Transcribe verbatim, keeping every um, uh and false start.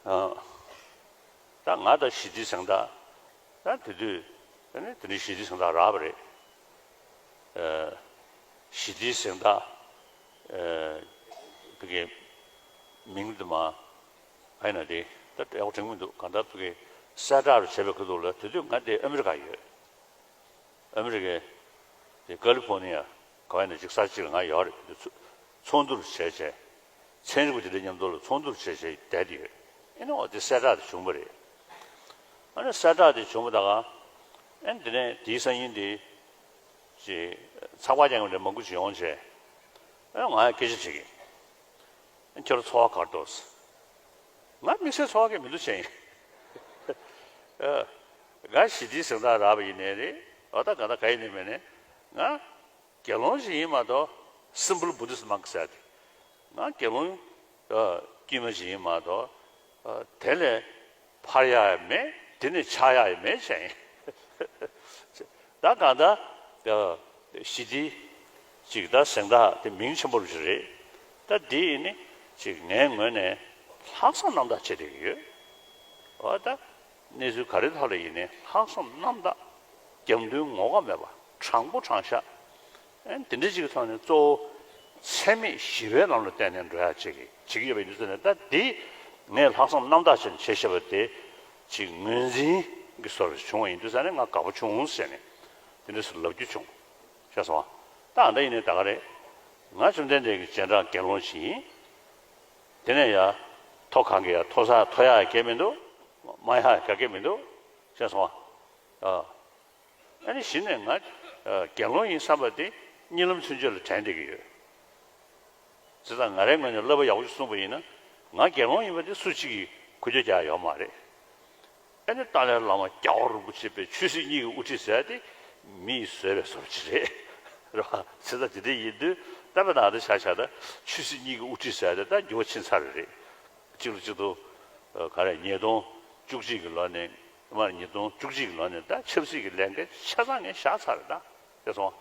ཨ། ད་ང་དང་ཞི་བདེའི་གཟེངས་རྟགས། ད་དེ་དུས་ད་ནི་དེ་ནི་ཞི་བདེའི་གཟེངས་རྟགས་རག་པ་རེད། ཨ། ཞི་བདེའི་གཟེངས་རྟགས། ཨ། ཕ་གི་མིང་དུ་མ་ཨ་ཡིན་ན་དེ་ད་ཡག་པོ་དྲན་གྱི་མི་འདུག་གང་ལྟར་ཕ་གི་གསལ་བསྒྲགས་རུ་བྱས་པའི་ཁ་ཐུག་ལ། དེ་དུས་ང་དེ་ཨ་མི་རི་ཀ་ཡོད། ཨ་མི་རི་ཀའི་དེ་ཀ་ལི་ཕོར་ནི་ཡ་ག་བ་ཡིན་ན་ཅིག་ས་གཅིག་ལ་ང་ཡོད་རེད། དེ་ཚོ་ཚོགས་འདུར་བྱས་བྱས། ཚན་རིག་པ་དེ་འདྲ་མཉམ་དུ་ལ་ཚོགས་འདུར་བྱས་བྱས་བསྡད་དེ་ཡོད། ཨེ་ནི་འོ་དེ་གསལ་བསྒྲགས་དེ་བྱུང་བ་རེད། ཨ་ནི་གསལ་བསྒྲགས་དེ་བྱུང་བ་ད་ག་ཨེ་ནི་དེ་ནས་དེའི་སང་ཉིན་དེ་ཅིག་ཚགས་པར་རྒྱག་མཁན་འདྲ་མང་པོ་ཅིག་ཡོང་བྱས། ཨེ་ང་ཡང་སྐད་ཆ་དྲིས་ཀྱིན། ཁྱོད་ཚོར་བ་ག་རེ་འདུག་ང་དམིགས་བསལ་ཚོར་བ་གང་ཡང་མི་འདུག་བྱས་ཡིན། ཨ། ང་ཞི་བདེའི་གཟེངས་རྟགས་རག་པ་ཡིན་ནའི་རེད། འོ་ད་ག་ད་ག་ཡིན་ནའི་མིན་ནའི། ང་དགེ་སློང་ཞིག་ཡིན་མ་གཏོགས། Simple Buddhist monk ཟེར་ཏེ། ང་དགེ་སློང་ཨ་དཀྱུས་མ་ཞིག་ཡིན་མ་གཏོགས། ཨ། དེ་ལས་འཕར་ཡག་ཡང་མེད། དེ་ནས་ཆག་ཡག་ཡང་མེད་བྱས་ཡིན། ད་གང་ལྟར་ཞི་བདེའི་ཅིག་ད་གཟེངས་རྟགས་དེ་མིང་ཆེན་པོ་ཞིག་རེད། ད་འདི་ཡིན་ནི་ཅིག་ངའི་ངོས་ནས་ལྷག་བསམ་རྣམ་དག་བྱེད་བསྡད་ཀྱི་ཡོད། འོ་ད་གནས་ཚུལ་ག་རེ་ཐོག་ལ་ཡིན་ནའི་ལྷག་བསམ་རྣམ་དག་རྒྱབ་མདུན་ངོ་ལྐོག་མེད་པ། དྲང་པོ་དྲང་བཞག་ཨེ་དེ་འདྲ་ཅིག་གི་ཐོག་ནས་གཙོ་བོ་འཚེ་མེད་ཞི་བའི་ལམ་ལ་བརྟེན་ནས་འགྲོ་ཡག་ཅིག་བྱེད་ཀྱི་ཡོད་པ་ཡིན་དུས་ཙང་ནས། ད་འདི་ངས་ལྷག་བསམ་རྣམ་དག་བྱས་ནས་བྱས་བཞག་པ་དེ་ཅིག་ངོས་འཛིན་གྱི་བཟོ་འདྲ་བྱུང་བ་ཡིན་དུས་ཙང་ནས་ང་དགའ་པོ་བྱུང་ཟེར་ནས་དེ་འདྲ་ཞིག་ལབ་རྒྱུ་བྱུང་། ཤེས་སོང་ཨ། ད་ཨ་འདྲ་ཡིན་ནའི་ད་ག་རེད། ང་བཅོམ་ལྡན་འདས་ཀྱི་རྗེས་འབྲང་དགེ་སློང་ཞིག་ཡིན། དེ་ནས་ཡ་མཐོ་གང་གི་ཡ་མཐོ་ས་མཐོ་ཡག་གི་མི་འདུག་དམའ་ཡག་གི་མི་འདུག་ཤེས་སོང་ཨ། ཨ། ཨ་ནི་གཞི་ནས་ང་ཨ་དགེ་སློང་ཡིན་བསམ་པ་དེ་གཉིད་ལམ་ཚུན་ཆད་ལ་དྲན་བསྡད་ཀྱི་ཡོད། བྱས་ཙང་ང་རའི་ངོས་ནས་བསླབ་པ་ཡག་པོ་ཞིག་གསུངས་པ་ཡིན་ན། ང་དགེ་སློང་ཡིན་པ་དེ་སུ་གཅིག་གིས་ཁུ་བྱུག་རྒྱག་ཡོད་མ་རེད། ཨ་ནི་ཏཱ་ལའི་བླ་མ་རྒྱལ་བ་རིན་པོ་ཆེ་པའི་ཆོས་སྲིད་གཉིས་ཀྱི་དབུ་ཁྲིད་ཟེར་དེ་མིས་བཟོས་པའི་བཟོ་འདྲ་ཅིག་རེད། རེད་བ། བྱས་ཙང་དེ་འདྲ་ཡིན་དུས་ད་དཔེར་ན་ད་ཆ་བཞག་ད་ཆོས་སྲིད་གཉིས་ཀྱི་དབུ་ཁྲིད་ཟེར་དེ་ད་འགྱུར་བ་ཕྱིན་ཚར་བ་རེད། གཅིག་ལ་གཅིག་ཏུ་ཨ་ག་རེ་ཉིས་སྟོང་བཅུ་གཅིག་གི་ལོ་ནས་མར་ཉིས་སྟོང་བཅུ་གཅིག་གི་ལོ་ནས་ད་ཆབ་སྲིད་ཀྱི་ལས་འགན་ཆ་ཚང་ངས་བཞག་ཚར་རེད་ད། ཤེས་སོང་